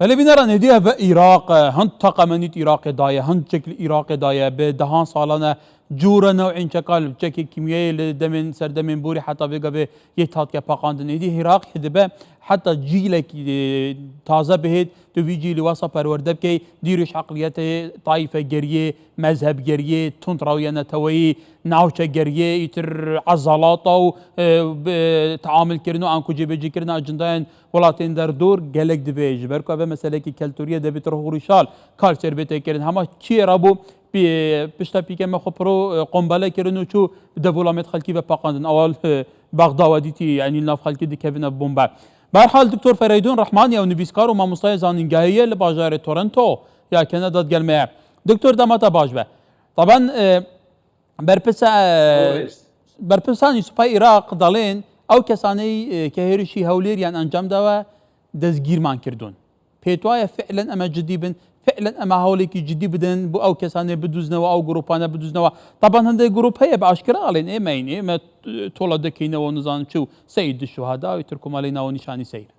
بەلێ بینەران ئێدی ئەڤە ئیراق هەند تەقەمەنیت ئیراقێ دایە هەند چەک لە ئیراقێ دایە بە دەهان ساڵانە جورە نەوعین چەکا چەکێ کیمیایی لە دەمێن سەردەمێن بۆری حەتا vê gavê yê tatke paqandin êdî Iraqê dibe heta cîlekî taze bihêt tu vî cîlî wesa perwerde bikey dîrûş eqliyetê tayîfegeriyê mezhebgeriyê tundrewiya neteweyî navçegeriyê îtir ezalata û teamilkirin û anku cêbicîkirina acindayên Welatên derdor gelek divê ji ber ku ev meseleyekî keltûrî ye debê tirx û rîşal kar ser bête kirin. Hema çiyê rabû pişta pîke me xwe piro qombele kirin û çû bi devola me xelkî ve paqandin. Awa li Bexda we dîtî yanî li nav xelkî dikevin ev bombe. Berhal Doktor Fereydûn Rehmanî ew nivîskar û mamostayê zanîngehê ye li bajarê Toronto ya Keneda digel me ye. Doktor dema te baş be. Taban Berpirsa berpirsanî سوپای ئیراق دەڵێن ئەو کەسانەی کە هێرشی هەولێریان ئەنجام داوە دەستگیرمان کردوون. پێت وایە فعلەن ئەمە جدی بن؟ فعلەن ئەمە هەوڵێکی جدی بدەن بۆ ئەو کەسانەی بدوزنەوە ئەو گروپانە بدوزنەوە تەبان هەندێک گروپ هەیە بە ئاشکرا ئەڵێن ئێمەین ئێمە تۆڵە دەکەینەوە نزانم چ و سەید شوهەداوی ترکمالی ناوە نیشانی سەیر.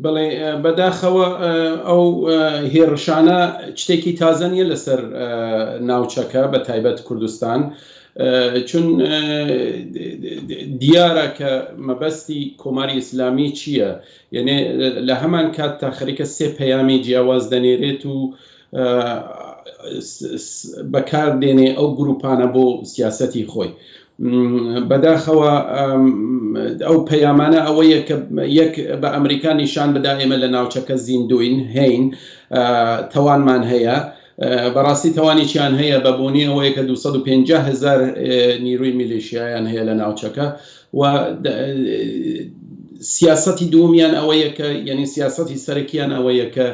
بەڵێ بەداخەوە ئەو هێڕشانە شتێکی تازە نییە لەسەر ناوچەکە بە تایبەت کوردستان چون دیارە کە مەبەستی کۆماری ئیسلامی چییە یعنی لە هەمان کات تا خەریکە سێ پەیامی جیاواز دەنێرێت و بەکار دێنێ ئەو گروپانە بۆ سیاسەتی خۆی. بەداخەوە ئەو پەیامانە ئەوەیە کە یەک بە ئەمریکا نیشان بدا ئێمە لە ناوچەکە زیندوین هەین تەوانمان هەیە بەڕاستی تەوانێکیان هەیە بە بۆنی ئەوەیە کە 250 هزار نیروی میلیشیایان هەیە لە ناوچەکە و سیاسەتی دومیان ئەوەیە کە یعنی سیاسەتی سەرەکیان ئەوەیە کە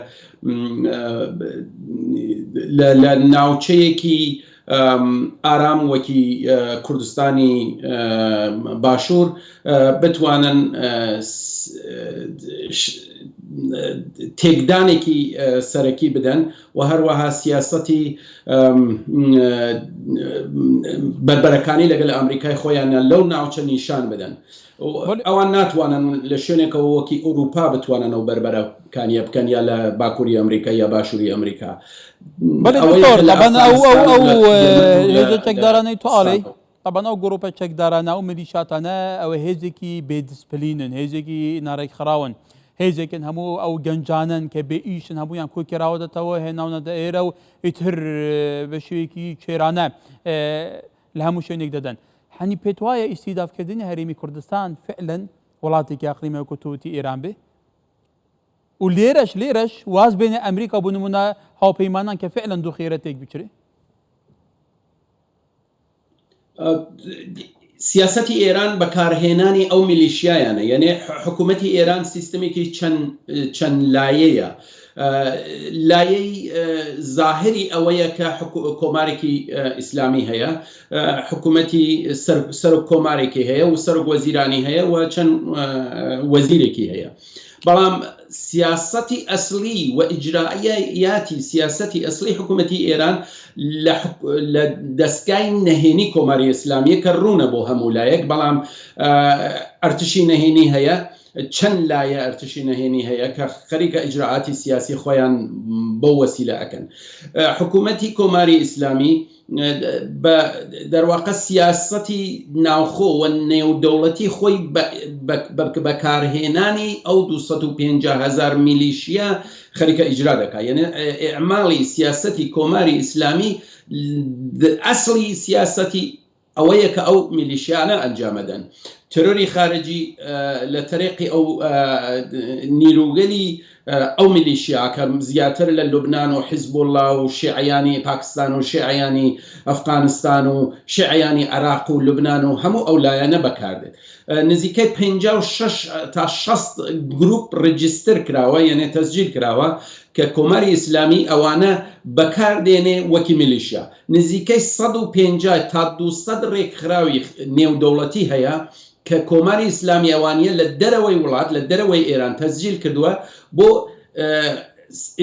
لە ناوچەیەکی ئارام وەکی کوردستانی باشوور بتوانن تێکدانێکی سەرەکی بدەن و هەروەها سیاسەتی بەربەرەکانی لەگەل ئەمریکای خۆیانە لەو ناوچە نیشان بدەن. ئەوان ناتوانن لە شوێنێکەوە وەکی ئەوروپا بتوانن ئەو بەربەرەکانیە بکەن یا لە باکووری ئەمریکا یا باشووری ئەمریکا. بەڵێ دکتۆر تەبەن ئەو ئەو ئەو هێزە چەکدارانەی تۆ ئاڵێی تەبەن ئەو گروپە چەکدارانە ئەو میلیشاتانە ئەوە هێزێکی بێدسپلینن هێزێکی ناڕێکخراون هێزێکن هەموو ئەو گەنجانن کە بێ ئیشن هەمویان کۆکراوەتەوە هێناونەتە ئێرە و ئیتر بە شێوەیەکی چێرانە لە هەموو شوێنێک دەدەن. حەنی پێت وایە ئیستیدافکردنی هەرێمی کوردستان فعلەن وڵاتێکی ئەقلیمە وەکو تۆ وتی ئێران بێ و لێرەش لێرەش واز بێنێ ئەمریکا بۆ نمونە هاوپەیمانان کە فعلەن دوو خێرە تێک بچرێ؟ سیاسەتی ئێران بەکارهێنانی ئەو میلیشیایانە یەنێ حکوومەتی ئێران سیستمێکی چەند چەند لایەیە لایەی زاهری ئەوەیە کە کۆمارێکی ئیسلامی هەیە حکوومەتی سەرۆک کۆمارێکی هەیە و سەرۆک وەزیرانی هەیە و چەند وەزیرێکی هەیە بەڵام سیاسەتی ئەسڵی و ئیجرائیاتی سیاسەتی ئەسڵی حکوومەتی ئێران لە دەستگای نەهێنی کۆماری ئیسلامیە کە ڕوونە بۆ هەموو لایەک بەڵام ئەرتشی نەهێنی هەیە چەند لایە ئەرتشی نەهێنی هەیە کە خەریکە ئیجرائاتی سیاسی خۆیان بەو وەسیلە ئەکەن حکوومەتی کۆماری ئیسلامی بە دەرواقە سیاسەتی ناوخۆ و نێودەوڵەتی خۆی بەکارهێنانی ئەو 250 هزار میلیشیا خەریکە ئیجرا دەکات یعنی ئیعماڵی سیاسەتی کۆماری ئیسلامی ئەسڵی سیاسەتی ئەوەیە کە ئەو میلیشیانە ئەنجامەدەن ترۆری خارجی لە تەرێقی ئەو نیروگەلی ئەو میلیشیا کە زیاتر لە لوبنان و حیزبوڵڵا و شیعیانی پاکستان و شیعیانی ئەفغانستان و شیعیانی عێراق و لوبنان و هەموو ئەو لایەنە بەکاردێت نزیکەی 56 تا 60 گروپ register کراوە یعنی تەسجیل کراوە کە کۆماری ئیسلامی ئەوانە بەکاردێنێ وەکی میلیشیا نزیکەی 150 تا 200 ڕێکخراوی نێودەوڵەتی هەیە کە کۆماری ئیسلامی ئەوانیە لە دەرەوەی وڵات لە دەرەوەی ئێران تەسجیل کردووە بۆ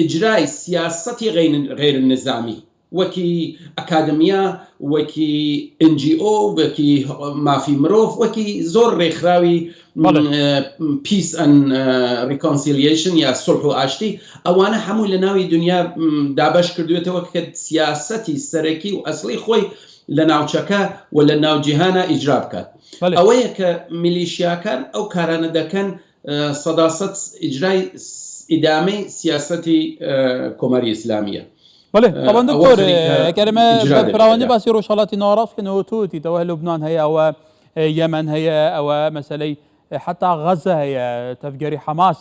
ئیجرای سیاسەتی غەیر نزامی. وەکی ئەکادمیا، وەکی NGO، وەکی مافی مرۆڤ، وەکی زۆر ڕێکخراوی Peace and Reconciliation یا سوڵح و ئاشتی، ئەوانە هەموو لە ناوی دنیا دابەش کردوێتەوە کە سیاسەتی سەرەکی و ئەسڵی خۆی لە ناوچەکە و لە ناو جیهانا ئیجرا بکات. ئەوەیە کە میلیشیاکان ئەو کارانە دەکەن سەداسەد ئیجرای ئیدامەی سیاسەتی کۆماری ئیسلامییە. بەڵێ تەبعەن دکتۆر ئەگەر ئێمە بە فراوانی باسی ڕۆژهەڵاتی ناوەڕاست بکەین تۆ وتیت ئەوە لوبنان هەیە ئەوە یەمەن هەیە ئەوە مەسەلەی حتا غەزە هەیە تەڤگەری حەماس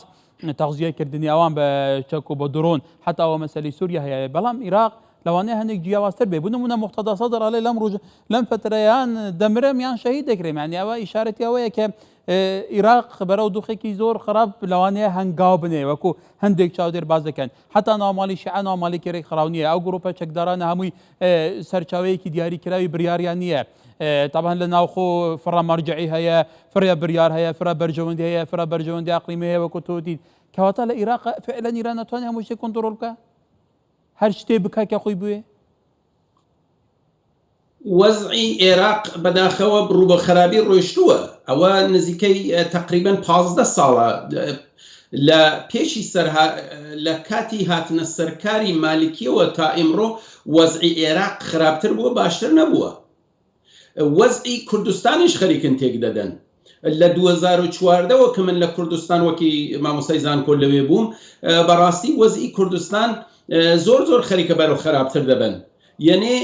تەغزیەکردنی ئەوان بە چەک و بە درۆن حتا ئەوە مەسەلەی سووریا هەیە بەڵام ئیراق لەوانەیە هەندێک جیاوازتر بێ بۆ نمونە موقتەدا سەدر ئەڵێ لەم ڕۆژ لەم فترەیان دەمرم یان شەهید دەکرێم یانی ئەوە ئیشارەتی ئەوەیە کە ئیراق بەرەو دۆخێکی زۆر خراپ لەوانەیە هەنگاو بنێ وەکو هەندێک چاودێر باز دەکەن حتا ناوماڵی شیعە ناوماڵێکی رێکخراو نییە ئەو گروپە چەکدارانە هەمووی سەرچاوەیەکی دیاری کراوی بریاریان نییە تاوان لە ناوخۆ فرە مەرجعی هەیە فرە بریار هەیە فرە بەرژەوەندی هەیە فرە بەرژەوەندی ئەقلیمی هەیە وەکو تۆ دیت کەواتە لە ئیراق فعلا ئیران ناتوانێت هەموو شتێک کۆنترۆڵ بکە هەر شتێ بکا کە خۆی بوێ. وەزعی ئێراق بەداخەوە ڕوو بە خەرابی ڕۆیشتووە ئەوە نزیکەی تەقریبەن 15 ساڵە لە پێشی سەر لە کاتی هاتنە سەرکاری مالکیەوە تا ئیمڕۆ وەزعی ئێراق خراپتر بووە باشتر نەبووە وەزعی کوردستانیش خەریکن تێک دەدەن. لە 2014 وە کە من لە کوردستان وەکی مامۆستای زانکۆ لەوێ بووم بەڕاستی وەزعی کوردستان زۆر زۆر خەریکە بەرەو خراپتر دەبن. یەنێ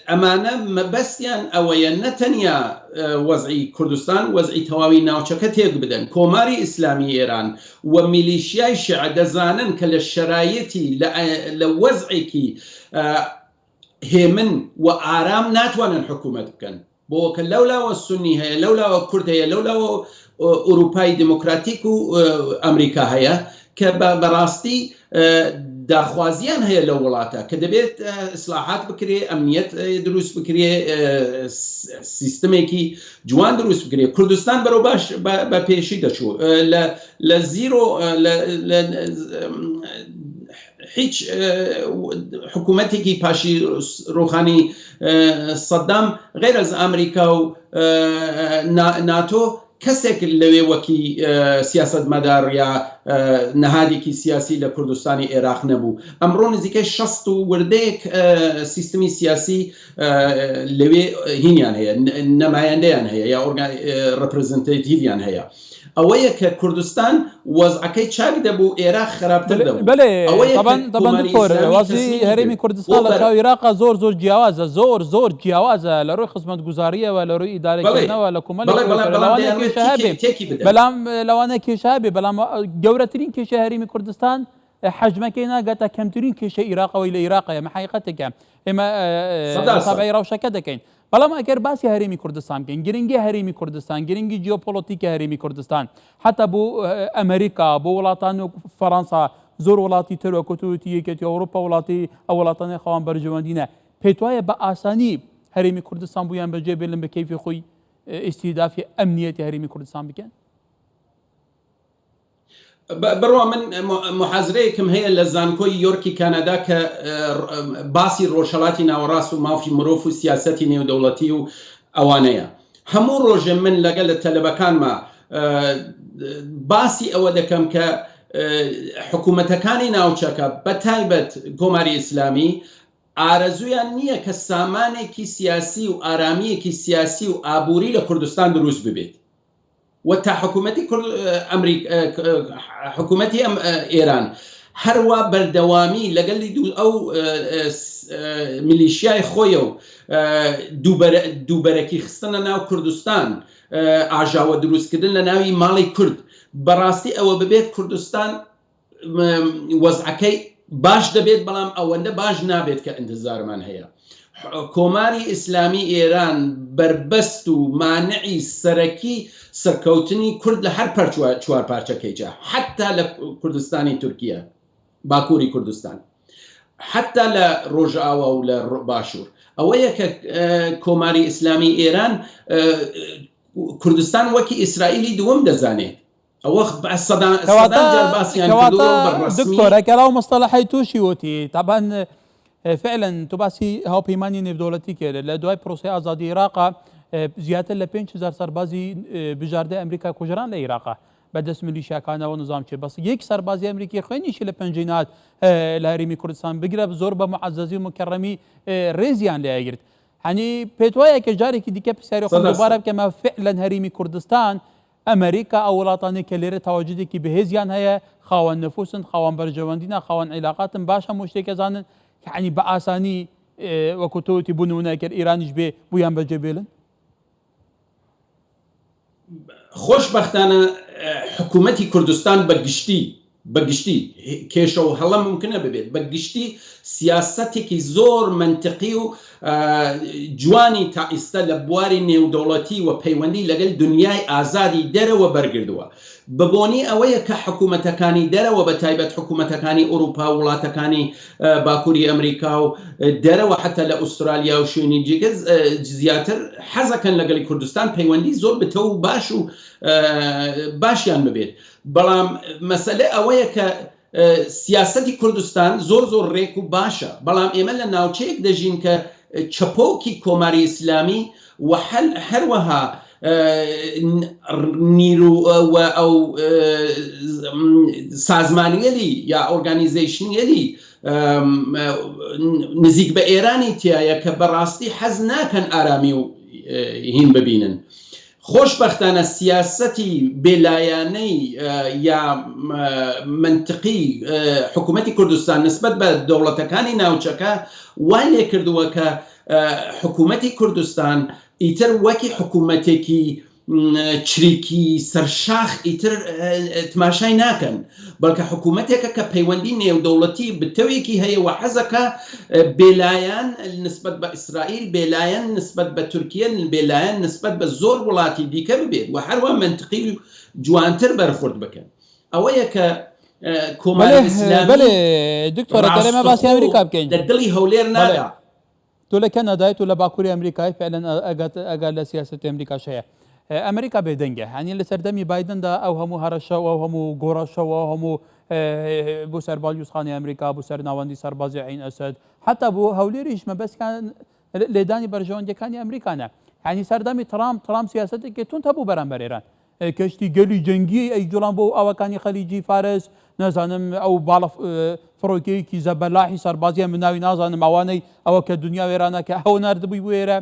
ئەمانە مەبەستیان ئەوەیە نە تەنیا وەزعی کوردستان وەزعی تەواوی ناوچەکە تێک بدەن. کۆماری ئیسلامی ئێران و میلیشیای شیعە دەزانن کە لە شەرایتی لە وەزعێکی هێمن و ئارام ناتوانن حکوومەت بکەن بۆ کە لەولاوە سونی هەیە لەولاوە کورد هەیە لەولاوە ئوروپای دموکراتیک و ئەمریکا هەیە کە بەڕاستی داخوازیان هەیە لەو وڵاتە کە دەبێت ئیسلاحات بکرێ ئەمنیەت دروست بکرێ سیستمێکی جوان دروست بکرێ کوردستان بەرەو باش بە پێشی دەچوو لە زیرۆ لە هیچ حکوومەتێکی پاشی ڕوخانی سەدام غیر از ئەمریکا و ناتۆ کەسێک لەوێ وەکی سیاسەتمەدار یا نەهادێکی سیاسی لە کوردستانی عێراق نەبوو ئەمڕۆ نزیکەی 60 و وردەیەک سیستمی سیاسی لەوێ هینیان هەیە نمایندەیان هەیە یا representative یان هەیە ئەوەیە کە کوردستان وەزعەکەی چاک دەبوو ئێراق خراپتر دەبوو. بەلێ تەبەن تەبەن دکتۆر وەزعی هەرێمی کوردستان لە چاو ئیراقا زۆر زۆر جیاوازە زۆر زۆر جیاوازە لە ڕووی خزمەتگوزاریەوە لە ڕووی ئیدارەکردنەوە لە کۆمەڵێک لەوانەیە کێشە هەبێ بەلام لەوانەیە کێشە هەبێ بەلام گەورەترین کێشە هەرێمی کوردستان حەجمەکەی ناگاتە کەمترین کێشەی ئیراق ئەوەی لە ئیراق هەیە حەقیقەتێکە ئێمە تابعی ڕەوشەکە دەکەین بەڵام ئەگەر باسی هەرێمی کوردستان بکەین گرنگی هەرێمی کوردستان گرنگی جیۆپۆلۆتیکی هەرێمی کوردستان حتا بۆ ئەمریکا بۆ وڵاتان و فەڕەنسا زۆر وڵاتی تر وەکو توتی یەکێتی ئەوروپا وڵاتی ئەو وڵاتانی خاوەن بەرژەوەندینە پێت وایە بە ئاسانی هەرێمی کوردستان بوویان بەجێ بێلن بە کەیفی خۆی ئیستیدافی ئەمنیەتی هەرێمی کوردستان بکەن؟ بڕوا من محازرەیەکم هەیە لە زانکۆی یۆرکی کانادا کە باسی ڕۆژهەڵاتی ناوەڕاست و مافی مرۆڤ و سیاسەتی نێودەوڵەتی و ئەوانەیە هەموو ڕۆژێ من لەگەل لە تەلەبەکانما باسی ئەوە دەکەم کە حکوومەتەکانی ناوچەکە بە تایبەت کۆماری ئیسلامی ئارەزوویان نییە کە سامانێکی سیاسی و ئارامییەکی سیاسی و ئابووری لە کوردستان دروست ببێت. و تا حکوومەتی کورد ئەمریک حکوومەتی ئەم ئێران هەروا بەردەوامی لەگەلی دوو ئەو میلیشیای خۆیە و دووبەرەکی خستنە ناو کوردستان ئاژاوە دروستکردن لە ناوی ماڵی کورد بەڕاستی ئەوە ببێت کوردستان وەزعەکەی باش دەبێت بەڵام ئەوەندە باش نابێت کە ئینتزارمان هەیە کۆماری ئیسلامی ئێران بەربەست و مانعی سەرەکی سەرکەوتنی کورد لە هەر چوار پارچەکەیجا حتا لە کوردستانی تورکیا باکووری کوردستان حتا لە ڕۆژئاوا و لە باشوور ئەوەیە کە کۆماری ئیسلامی ئێران کوردستان وەکی ئیسرائیلی دووەم دەزانێت ئەوە سەدان کەواتە جار باسیان کەواتە کردووە بە ڕەسمی دکتۆر ئەگەر ئەو مستەڵەحەی تووشی وتی تەبعەن. فعلا تۆ باسی هاوپەیمانی نێودەوڵەتی کرد لە دوای پرۆسەی ئازادی عێراقا زیاتر لە 5000 سەربازی بژاردە ئەمریکا کوژران لە عێراقا بە دەست میلیشیاکانەوە نظام چێ بەس یەک سەربازی ئەمریکی خوێنیشی لە پەنجەی نات لە هەرێمی کوردستان بگرە زۆر بە معەزەزی و مکەڕەمی ڕێزیان لێ ئەگرت هەنی پێت وایە کە جارێکی دیکە پرسیاری خۆم دووبارە بکەمە فعلا هەرێمی کوردستان ئەمریکا ئەو وڵاتانەی کە لێرە تەواجودێکی بەهێزیان هەیە خاوەن نفوسن خاوەن بەرژەوەندینە خاوەن عیلاقاتن باش هەموو شتێک ئەزانن یعنی بە ئاسانی وەکو تۆ وتی بۆ نمونە ئەگەر ئێرانیش بێ بوویان بەجێ بێلن؟ خۆشبەختانە حکوومەتی کوردستان بە گشتی بە گشتی کێشە و هەڵە مومکنە ببێت، بە گشتی سیاسەتێکی زۆر مەنتقی و جوانی تا ئیستا لە بواری نێودەوڵەتی و پەیوەندی لەگەل دنیای ئازادی دەرەوە بەرگردووە. بە بۆنی ئەوەیە کە حکوومەتەکانی دەرەوە بە تایبەت حکوومەتەکانی ئورووپا و وڵاتەکانی باکووری ئەمریکا و دەرەوە حەتا لە ئوسترالیا و شوێنی جیگە زیاتر حەزەکەن لەگەڵی کوردستان پەیوەندی زۆر بتەو و باش و باشیان ببێت. بەڵام مەسەلە ئەوەیە کە سیاسەتی کوردستان زۆر زۆر ڕێک و باشە، بەڵام ئێمە لە ناوچەیەک دەژین کە چەپۆکی کۆماری ئیسلامی و هەروەها نیرو و ئەو سازمانیەلی یا ئۆرگانیزەیشنیەلی نزیک بە ئێرانی تایە کە بەڕاستی حەز ناکەن ئارامی و هین ببینن. خۆشبەختانە سیاسەتی بێلایەنەی یا مەنتقی حکوومەتی کوردستان نسبەت بە دەوڵەتەکانی ناوچەکە وای لێکردووە کە حکوومەتی کوردستان ئیتر وەکی حکوومەتێکی چریکی سەرشاخ ئیتر تماشای ناکەن بەڵکە حکوومەتێکە کە پەیوەندی نێودەوڵەتی بتەوێکی هەیە و حەزەکە بێلایەن نسبەت بە ئیسرائیل، بێلایەن نسبەت بە تورکیە، بێلایەن نسبەت بە زۆر وڵاتی دیکە ببێت و هەروا مەنتقی و جوانتر بەرخورد بکەن. ئەوەیە کە کۆماری ئیسلامی بەلێ دکتۆر ئەگەر ئێمە باسی ڕاستەخۆ ئەمریکا بکەین لە دڵی هەولێر بەڵێ نادا. تۆ لە کەنەدای تۆ لە باکووری ئەمریکای فعلەن ئەگەت ئەگەر لە سیاسەتی ئەمریکاش هەیە ئەمریکا بێدەنگە هەنی لە سەردەمی بایدندا ئەو هەموو هەرەشە و ئەو هەموو گۆڕەشە و ئەو هەموو بۆ سەر باڵیوزخانەی ئەمریکا بۆ سەر ناوەندی سەربازی عین ئەسەد حتا بۆ هەولێریش مەبەستیان لێدانی بەرژەوەندیەکانی ئەمریکانە یعنی سەردەمی ترامپ ترامپ سیاسەتێکی توند هەبوو بەرامبەر ئێران کەشتی گەلی جەنگی ئەی جوڵان بۆ ئاوەکانی خەلیجی فارس نازانم ئەو باڵە فڕۆکەیەکی زەبەلاحی سەربازیان مناوی نازانم ئەوانەی ئەوە کە دنیا وێرانە کە ئەو ناردبووی بۆ ئێرە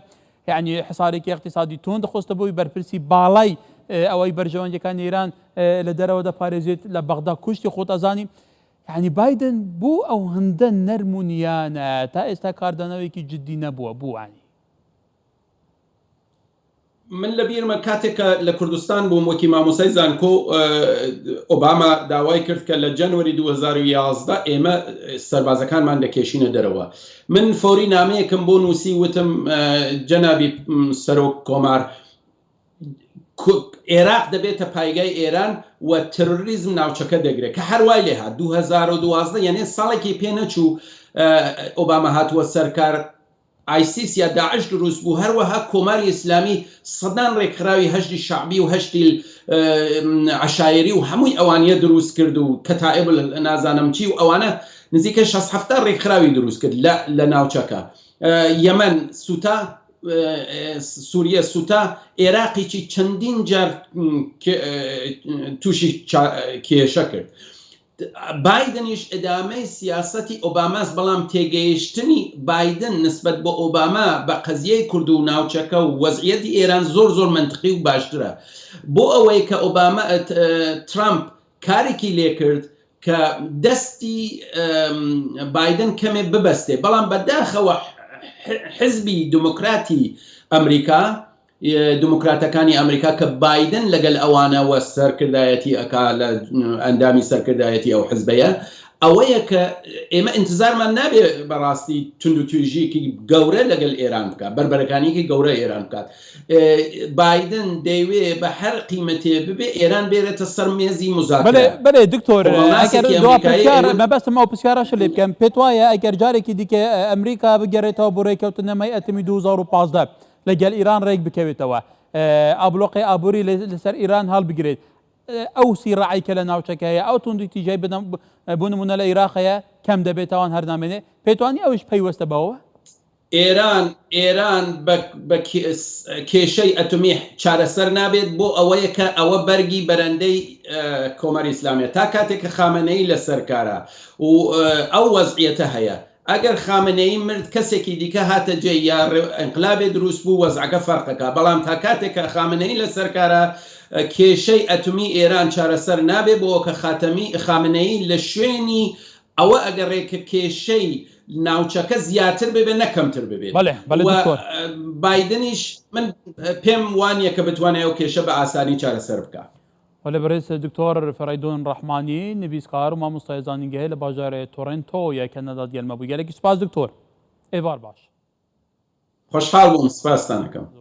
یعنی حسارێکی اقتصادی توند خستە بۆی بەرپرسی باڵای ئەوەی بەرژەوەندەکانی ئێران لە دەرەوە دەپارێزێت لە بەغدا کوشتی خۆت ئەزانی یعنی بایدن بۆ ئەو هەندە نەرم و نیانە تا ئێستا کاردانەوەیەکی جدی نەبووە بووانی. من لە بیرمە کاتێک کە لە کوردستان بووم وەکی مامۆسای زانکۆ ئۆباما داوای کرد کە لە جەنوەری 2011 ئێمە سەربازەکانمان دەکێشینە دەرەوە من فۆری نامەیەکم بۆ نووسی وتم جەنابی سەرۆک کۆمار عێراق دەبێتە پایگای ئێران و ترۆریزم ناوچەکە دەگرێت کە هەروای لێ هات 2012 یعنی ساڵێکی پێ نەچوو ئۆباما هاتووە سەرکار ئایسیس یا داعش دروست بوو، هەروەها کۆماری ئیسلامی سەدان رێکخراوی هەشدی شەعبی و هەشدی عەشایەری و هەمووی ئەوانیە دروست کرد و کەتائب نازانم چی و ئەوانە نزیکەی شەست حەفتا رێکخراوی دروست کرد لە لە ناوچەکە یەمەن سوتا سوریە سوتا ئێراقیی چەندین جار تووشی کێشە کرد. بایدنیش ئیدامەی سیاسەتی ئۆباماس، بەڵام تێگەیشتنی بایدن نسبەت بۆ ئۆباما بە قەزیەی کورد و ناوچەکە و وەزعیەتی ئێران زۆر زۆر مەنتقی و باشترە بۆ ئەوەی کە ئۆباما ترامپ کارێکی لێکرد کە دەستی بایدن کەمێ ببەستێ بەڵام بەداخەوە حزبی دموکراتی ئەمریکا دموکراتەکانی ئەمریکا کە بایدن لەگەل ئەوانە وە سەرکردایەتی ئەکا لە ئەندامی سەرکردایەتی ئەو حزبەیە ئەوەیە کە ئێمە ئینتزارمان نابێ بەڕاستی توند و توێژیەکی گەورە لەگەل ئێران بکات بەربەرەکانیەکی گەورە ئێران بکات بایدن دەیوێ بە هەر قیمەتێ ببێ ئێران بێرێتە سەر مێزی مزاکرە بەێ دکتۆر مەبەستم ئەو پرسیارەش لێ بکەم پێت وایە ئەگەر جارێکی دیکە ئەمریکا بگەرێتەوە بۆ ڕێککەوتنەمەی ئەتمی 2015 لەگەل ئیران رێک بکەوێتەوە ئابلۆقەی ئابوری لەسەر ئیران هەڵبگرێت. ئەو سیڕەعەی کە لە ناوچەکە هەیە، ئەو توندوتیژیەی بۆ نموونە لە ئیراق هەیە کەم دەبێتەوە هەر نامێنێ، پێتوانیە ئەویش پەیوەستە بەوەوە؟ ئێران ئێران بە بە کێشەی ئەتۆمی چارەسەر نابێت بۆ ئەوەیە کە ئەوە بەرگی بەرەندەی کۆماری ئیسلامیە تا کاتێک کە خامەنەیی لەسەر کارە و ئەو وەزعیەتە هەیە ئەگەر خامنەیی مرد کەسێکی دیکە هاتە جێی یا ئینقلابێ دروست بوو وەزعەکە فەرق ئەکا بەڵام تا کاتێک کە خامنەیی لەسەر کارە کێشەی ئەتومی ئێران چارەسەر نابێ بۆ کە خاتەمی خامنەیی لە شوێنی ئەوە ئەگەڕێ کە کێشەی ناوچەکە زیاتر ببێ نە کەمتر ببێت بەڵێ بەڵێ و دکتۆر. بایدنیش من پێم وانیە کە بتوانێ ئەو کێشە بە ئاسانی چارەسەر بکا. وەلێ بەڕێز دکتۆر فەرەیدون ڕەحمانی نڤیسکار و مامۆستای زانینگەهێ لە باژارێ تۆرێنتۆ یە کەنەدا دیەل مە بوو. گەلەکی سپاس دکتۆر. ئێڤار باش. خۆشحاڵ بووم سپاستان ئەکەم. زۆر.